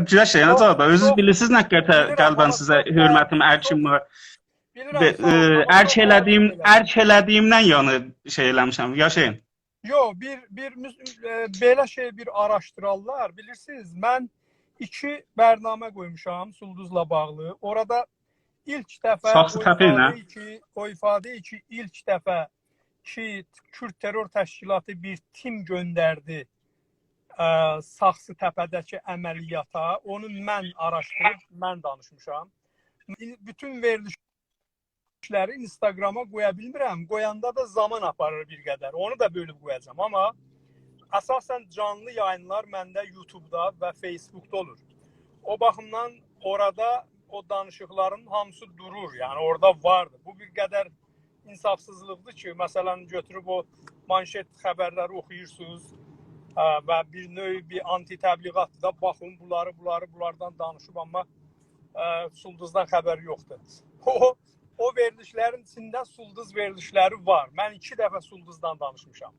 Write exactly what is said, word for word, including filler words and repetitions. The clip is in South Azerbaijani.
فیکیرلشین، یوخ، جواب. اؤزونوز یوخ. بیلیرسینیز نه قدر بیلیرم، قلباً سیزه حؤرمتیم، ارکیم وار. بیلیرم، ساغ اول، ساغ اول. ارک ائله‌دیییم، ارک ائله‌دیییمدن یعنی شئی ائله‌میشم. یاشایین. یوخ، بیر، بیر مس-، ائ، بئله شئی، بیر آراشدیرارلار. بیلیرسینیز، من ایکی برنامه قویموشام سولدوزلا باغلی. اورادا ایلک دفعه ساخسی او تپه ایله ایفاده کی، او ایفاده کی، ایلک دفعه کی، کورد ترور تشکیلاتی بیر تیم گؤندردی، ائ، ساخسی تپه‌ده‌کی عملیاتا. اونو من آراشدیریب، من دانیشمیشام. بوتون وئریلیشلری اینستاگراما قویا بیلمیرم. قویاندا دا زامان آپاریر بیر قدر. اونو دا بؤلوب قویاجاغام. آمما اساساً جانلی یایینلار منده یوتیوبدا و فیسبوکدا اولور. او باخیمدان اورادا او دانیشیقلارین هامیسی دورور. یعنی اورادا واردیر. بو بیر قدر انصافسیزلیقدیر کی، مثلاً، گؤتوروب او مانشت خبرلری اوخویورسونوز، ائ، و بیر نوع بیر آنتی تبلیغاتدیر دا، باخین، بونلاری، بونلاری، بونلاردان دانیشیب، آمما، ائ، سولدوزدان خبری یوخدور. او، او وئریلیشلرین ایچینده سولدوز وئریلیشلری وار. من ایکی دفعه سولدوزدان دانیشمیشام.